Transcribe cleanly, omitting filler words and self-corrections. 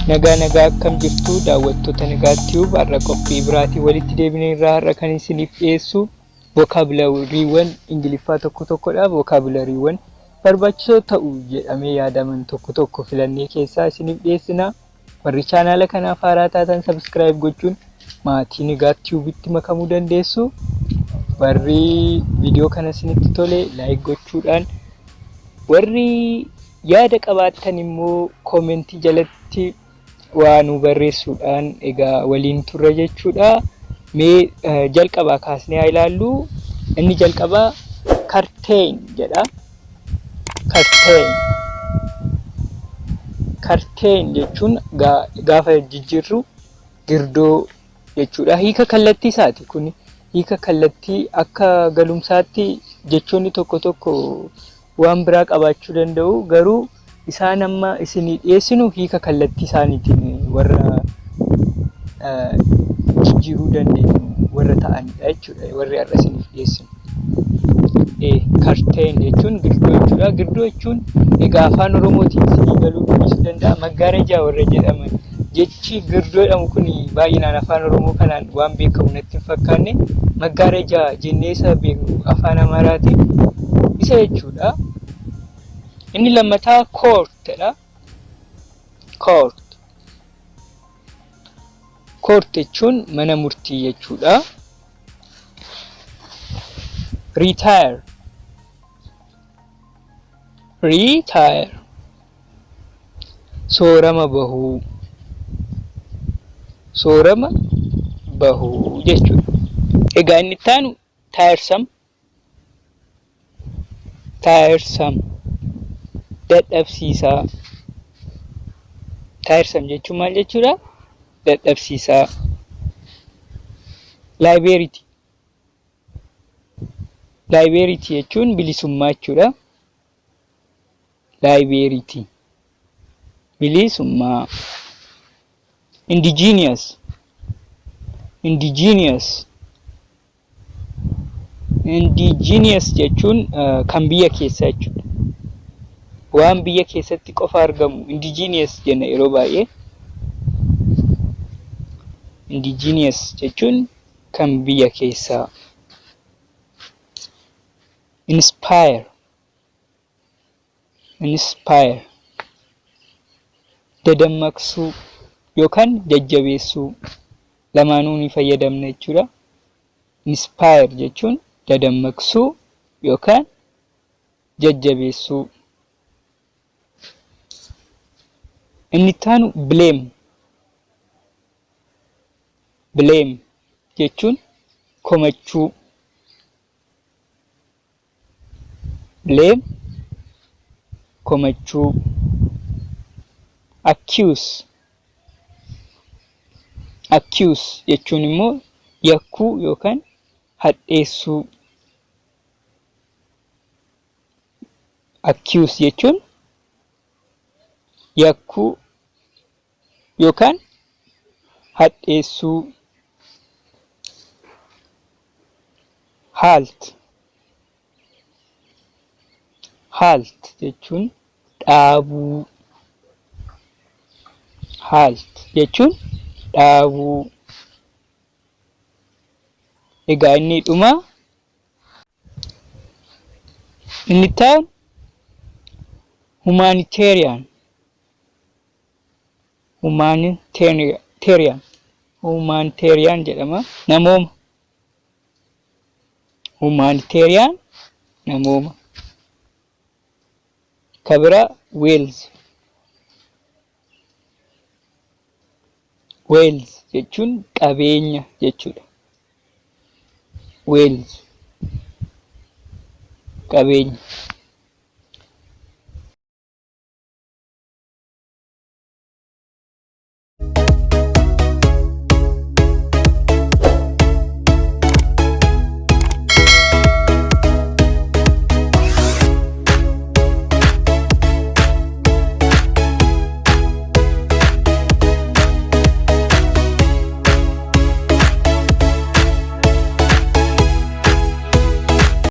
Nagaa nagaa, akkam jirtu daawwattoota Nagaa Tube? Har'a qophii biraatiin walitti deebinee irraa har'a kan isiniif dhiyeessu vookaabilariiwwan Ingiliffaa tokko tokkodha. Vookaabilariiwwan barbaachisoo ta'u jedhamee yaadaman tokko tokko filannee keessaa isiniif dhiyeessina. Warri chaanaala kanaaf haaraa taatan subscribe gochuun maatii Nagaa Tube'itti makamuu dandeessu. Warri viidiyoo kana isinitti tole like gochuudhaan, warri yaada qabaattan immoo koomentii jalatti waa nu barreessuudhaan egaa waliin turre jechuudha. Mee jalqabaa kaasnee haa ilaallu. Inni jalqabaa curtain jedha. Curtain. Curtain jechuun gaafa jijjiirru girdoo jechuudha. Hiika kallattii isaati kun. Hiika kallattii akka galumsaatti jechoonni tokko tokko waan biraa qabaachuu danda'u, garuu isaan amma isinii dhiyeessinu hiika kallattii isaaniitiin warra jijjiiruu dandeenyu warra ta'anidha jechuudha warri har'a isiniif dhiyeessinu. Curtain jechuun girdoo jechuudha. Girdoo jechuun egaa afaan Oromootiin isinii galuu dhiisuu danda'a. Maggaarajaa warra jedhaman, jechi girdoo jedhamu kun baay'inaan afaan Oromoo kanaan waan beekamu natti hin fakkaanne. Maggaarajaa jennee isa beeknu afaan Amaaraatiin isa jechuudha. Inni lammataa court jedha. Court. Court jechuun mana murtii jechuudha. Retire. Retire. Soorama bahuu. Soorama bahuu jechuudha. Egaa inni itti aanu tiresome. Tiresome. Dadhabsiisaa. Tiresome jechuun maal jechuudha? Dadhabsiisaa. Liberty. Liberty jechuun bilisummaa jechuudha. Liberty. Bilisummaa. Indigenous. Indigenous. Indigenous jechuun kan biyya keessaa jechuudha. Waan biyya keessatti qofa argamu indigenous jenna yeroo baay'ee. Indigenous jechuun kan biyya keessaa. Inspire. Inspire. Dadammaqsuu yookaan jajjabeessuu, lamaanuu ni fayyadamna jechuudha. Inspire jechuun dadammaqsuu yookaan jajjabeessuu. Inni itti aanu blame. Blame jechuun komachuu. Blame, komachuu. Accuse. Accuse jechuun immoo yakkuu yookaan hadheessuu. Accuse jechuun yakkuu yookaan hadheessuu. Halt. Halt jechuun dhaabuu. Halt jechuun dhaabuu. Egaa inni dhumaa, inni itti aanu humanitarian. Humanitarian. Humanitarian jedhama. Namooma. Humanitarian, namooma. Ka biraa wealth. Wealth jechuun qabeenya jechuudha. Wealth, qabeenya.